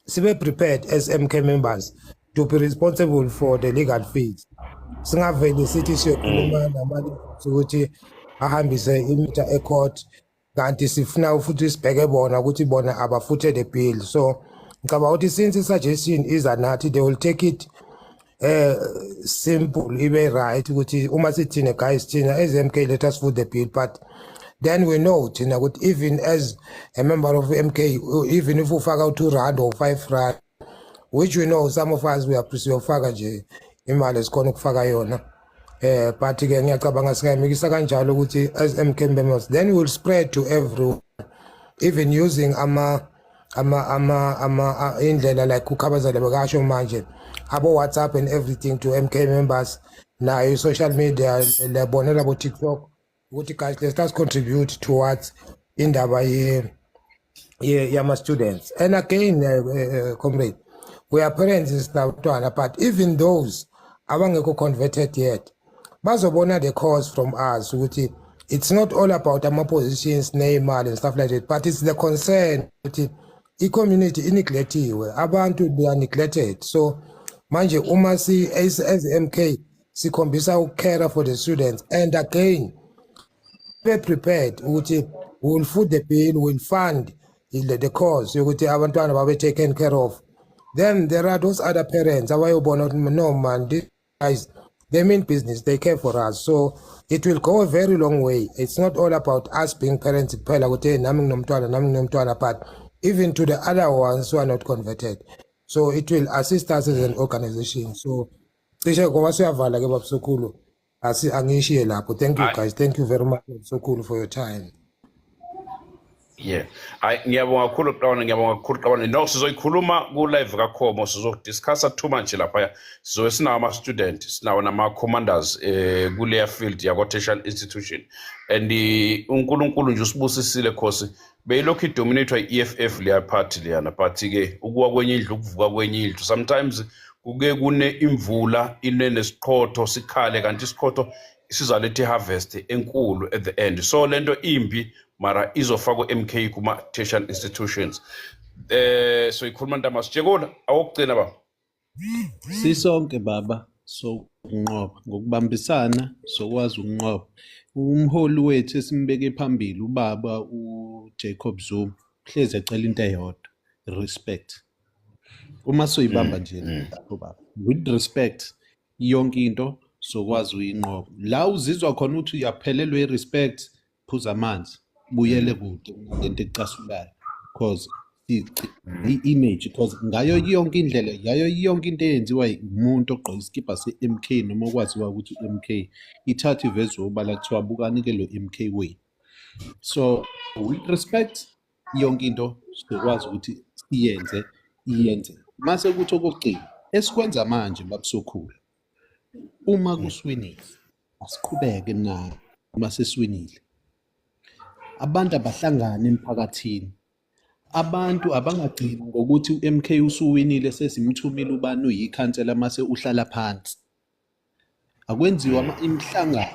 Sibe prepared as MK members to be responsible for the legal fees. Singaveli sithi siyokhuluma nama ukuthi ahambise i-matter e-court, kanti sifuna futhi sibheke bona ukuthi bona aba-foot the bill. So ngicabanga ukuthi since i-suggestion iza nathi, they will take it simple, ibe right ukuthi uma sithine, guys, thina as MK, let us foot the bill. But then we know thina ukuthi even as a member of MK, even if ufaka u-R2 or R5, which we know some of us, we are siyofaka nje imali esikhona ukufaka yona, but ke ngiyacabanga singayimikisa kanjalo ukuthi as MK members, then we will spread to everyone, even using ama indlela like ukhabazela bekasho manje, abo WhatsApp and everything to MK members, nayo social media lebona labo TikTok, ukuthi guys, let us contribute towards indaba ye yama students. And again, comrade, we are parents, sinabantwana, but even those abangekho converted yet bazobona the cause from us ukuthi it's not all about ama positions neyimali and stuff like that, but it's the concern ukuthi i-community i-neglectiwe, abantu they are neglected. So manje uma si as MK sikhombisa uku-care for the students, and again be prepared ukuthi we will foot the bill, will fund the cause yokuthi abantwana babe taken care of, then there are those other parents abayobona ukuthi no man, these guys, they mean business, they care for us. So it will go a very long way. It's not all about us being parents kuphela ukuthi hey, nami nginomntwana, nami nginomntwana, but even to the other ones who are not converted. So it will assist us as an organization. So cishe ngoba siyavala ke, bab'Sokhulu, asi angishiye lapho. Thank you guys, thank you very much, Sokhulu, for your time. Yeah. Hayi, ngiyabonga kakhulu Qabane, ngiyabonga kakhulu Qabane. No, sizoyikhuluma ku live kaKhomo, sizodiscussa too much lapha. Sizobe sinawo ama student, sinawo nama commanders kuleya field yako tertiary institution. And uNkulunkulu nje usibusisile, khosi beyilokhu i-dominatwa i-EFF leya party leyana, but ke ukuwa kwenye indlu ukuvuka kwenye indlu. Sometimes kuke kune imvula ine nesiqhotho sikhale, kanti isiqhotho sizaletha i-harvest enkulu at the end. So lento imbi, mara izofakwa MK kuma tertiary institutions. So ikhuluma ntama sijekula awokugcina ba. Sisonke baba sokunqoba ngokubambisana, sokwazi ukunqoba. Umholi wethu esimbeke phambili, ubaba uJacob Zuma, hlezi ecela into eyodwa, respect. Uma soyibamba nje lapho baba, with respect, yonke into sokwazi uyinqoba. La uzizwa khona ukuthi uyaphelelwa i-respect, phuza amanzi, buyele kude lento ekucasulayo, cause i-image, because ngayo yonke indlela, ngayo yonke into eyenziwa umuntu ogqoke isikibha se-MK noma okwaziwa ukuthi u-MK, ithathwa ivezwe obala, kuthiwa bukani-ke lo MK wenu. So with respect, yonke into sizokwazi ukuthi siyenze iyenze. Mase kuthi okokugcina esikwenza manje, babusokhula, uma kusiwinile asiqhubeke na. Uma sesiwinile, abantu abahlangane emphakathini, abantu abangagcini ngokuthi u-MK usuwinile, sesimthumile ubani uyikhansela, mase uhlala phansi. Akwenziwa imihlangano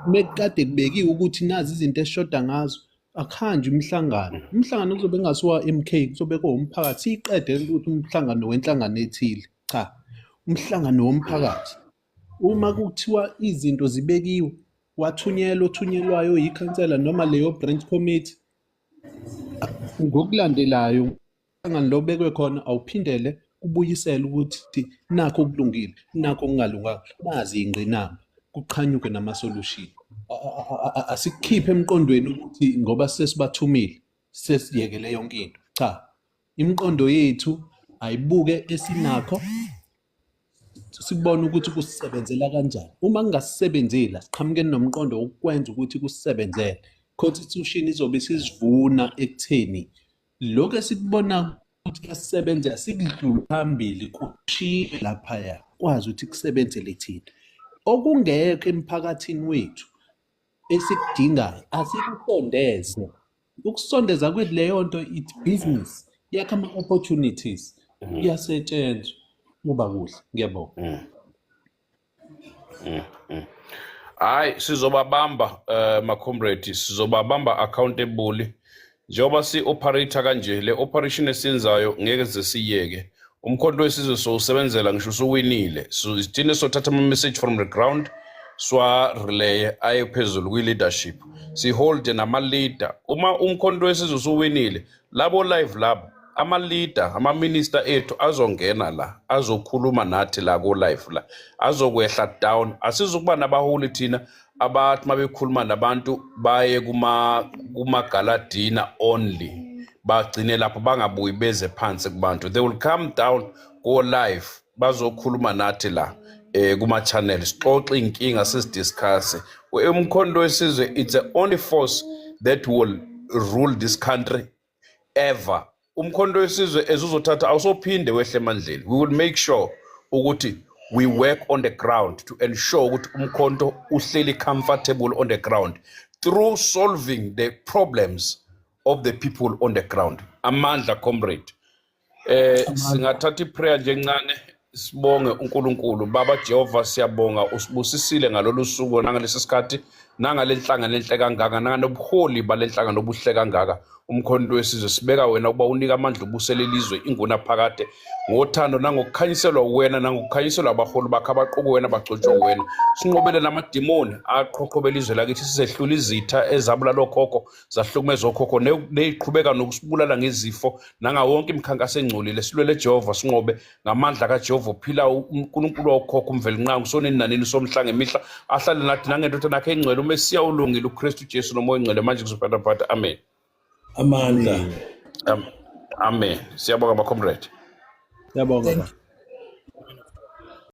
mekade kubekiwe ukuthi nazi izinto esishoda ngazo, akuhanjwe imihlangano. Umhlangano kuzobe kungasiwa MK, kuzobe kuwumphakathi. Siyiqede ukuthi umhlangano wenhlangano ethile, cha, umhlangano womphakathi. Uma kuthiwa izinto zibekiwe, wathunyelwa othunyelwayo yikhansela noma leyo branch committee, ngokulandelayo umhlangano lo obekwe khona awuphindele kubuyisele ukuthi nakho okulungile, nakho okungalunganga, nazi iy'ngqinamba, kuqhanyuke nama-solution. Asikukhiphe emqondweni ukuthi ngoba sesibathumile sesiyekele yonke into. Cha, imiqondo yethu ayibuke esinakho, sibone ukuthi kusisebenzela kanjani. Uma kungasisebenzeli, asiqhamukeni nomqondo wokwenza ukuthi kusisebenzele. Constitution izobe isisivuna ekutheni lokhu esikubona ukuthi kuyasisebenzela sikudlule phambili, kushiye laphaya, kwazi ukuthi kusebenzele thina. Okungekho emphakathini wethu esikudingayo asikusondeze. Ukusondeza kwethu leyo nto, it's business, yakha ama-opportunities, kuyasetshenzwa, kuba kuhle. Ngiyabonga. Hayi, sizobabamba ma comrade, sizobabamba accountable. Njengoba si-operate kanje, le operation esiyenzayo ngeke size siyeke. Umkhonto wesizwe sowusebenzela ngisho usuwinile. So sithine sothatha ama-message from the ground, siwa-relay aye phezulu kwi-leadership, siholde nama-leader. Uma umkhonto wesizwe usuwinile, labo live labo ama-leader, ama-minister ethu azongena la, azokhuluma nathi la ko-live la, azokwehla down. Asizukuba nabaholi thina abathi uma bekhuluma nabantu baye kuma-gala dinner only, bagcine lapho, bangabuyi beze phansi kubantu. They will come down, go live, bazokhuluma nathi la kuma channel, sixoxe inkinga, sizidiscuss. Umkhonto wesizwe, it's the only force that will rule this country ever. Umkhonto wesizwe ezuzothatha awusophinde wehle emandleni. We will make sure ukuthi we work on the ground to ensure ukuthi umkhonto uhleli comfortable on the ground through solving the problems of the people on the ground. Amandla, comrade. Singathatha iprayer nje encane, sibonge uNkulunkulu. Baba Jehova, siyabonga, usibusisile ngalolu suku nangalesi sikhathi nangale nhlangano enhle kangaka, nanganobuholi balenhlangano obuhle kangaka, umkhonto wesizwe. Sibeka wena ukuba unika amandla, ubusele ilizwe ingunaphakade ngothando nangokukhanyiselwa wena, nangokukhanyiselwa abaholi bakho abaqoku wena, bagcotshwa wena. Sinqobele namadimoni aqhoqhobela izwe lakithi, sizehlula izitha ezabulala okhokho, zahlukumeza okhokho, neyiqhubeka nokusibulala ngezifo nangawonke imikhankaso engcolile. Silwele Jehova, sinqobe ngamandla kaJehova uphila, uNkulunkulu wokhokho, uMvelinqangi, usonini nanini, somhla ngemihla, ahlale nathi nangendodana yakhe engcwele, uMesiya ulungile, uKristu Jesu, noMoya oNgcwele, manje kuzophakathi. Amen. Amandla. Amen. Siyabonga, ba-comrade. Siyabonga. Thank Baba.